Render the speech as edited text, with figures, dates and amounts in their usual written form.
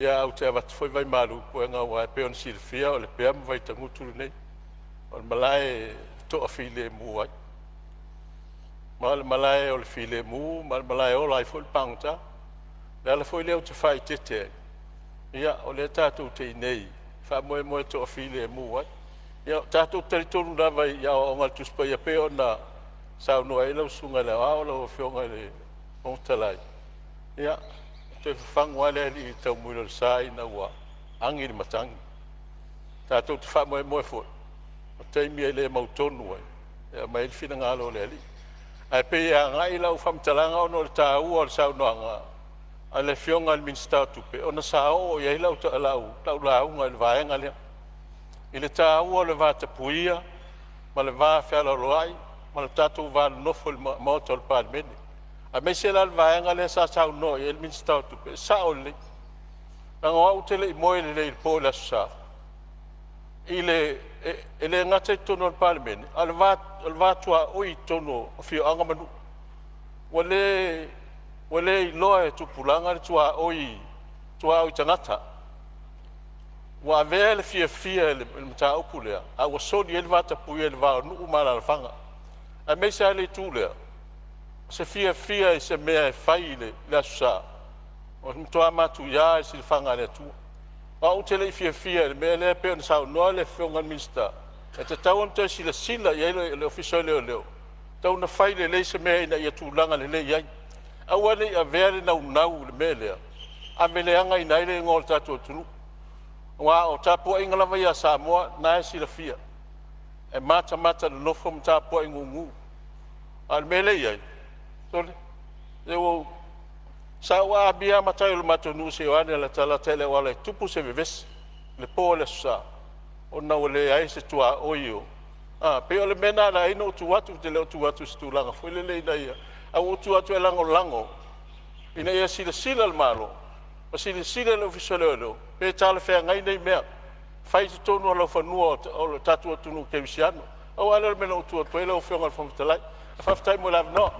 Ia, ae ou te avatu foi vaimalu i puega aua e pei ona silafia o Lepea ma Vaitagutu lenei. O le malae e toafilemu ai, ma o le malae o le filemu ma o le malae e ola ai foi le pagota. O le ala foi lea ou te faaeteete ai, ia o lea tatou te i inei e faamoemoe e toafilemu ai. Ia tatou te talitonu lava i aoaoga a le Tusi Paia e pei ona saunoa ai lau Susuga i le Aoao lau Afioga i le Fofoga Fetalai, ia, e toe fafagu lava le alii i le taumuila o le sa ina ua agi le matagi. Tatou te faamoemoe foi o taimi e le mautonu ai e aumai ai le finagalo o le Alii. Ae pei e agai lau faamatalaga ona o le taua o le saunoaga a le Afioga i le Minisita o Tupe ona sa oo i ai lau lauga i le vaega lea, i le taua o le vatapuia ma le vafealoaloai ma le tatou va nonofo i le Maota o le Palemene, aemaise la le vaega lea sa saunoa i ai le Minisita o Tupe. E sao lelei, leaga o au ou te le i moe lelei i le po i le Aso Sa e le gata i totonu o le Palemene, a o le va tuaoi i totonu o afioaga ma nuu. Ua le iloa e tupulaga le tuaoi, tuaoi tagata. Ua avea le fiafia i le mataupu lea ae ua soli ai le vatapuia i le va o nuu ma alaalafaga, aemaise lava le itu lea, o se fiafia i se mea e fai i le Aso Sa, ua matua matuia i le silafaga a le Atua. O au ou te le i fiafia i le mea lea pei ona saunoa le Afioga i le Minisita e tatau ona toe silasila i ai le Ofisa o Leoleo, e tatau ona fai lelei se mea ina ia tulaga lelei ai. Aua ne i avea le naunau i le mea lea ave leagaina ai le igoa o le tatou atunuu. Aua o tapuaiga lava ia a Samoa o lena e silafia, e matamata nonofo ma tapuai gugu. A o le mea lea e i ai, sole, se sa ou aamia lava matai o le matou nuu se i o ane e latalata i le auala e tupu se vevesi i le po o le Aso Sa ona ua leai se tuaoi o… E pei o le mea lena na ala ai ona ou tu atu, ou te le o tu atu i se tulaga foi lele ina ia… ae ua ou tu atu e lagolago ina ia silasila le Malo ma silasila le Ofisa o Leoleo pe talafeagai nei mea, fai i totonu o laufanua o le tatou atunuu kerisiano. Pau lava lea o le mea na ou tu atu ai lau Afioga i le Fofoga Fetalai. Faafetai mo le avanoa.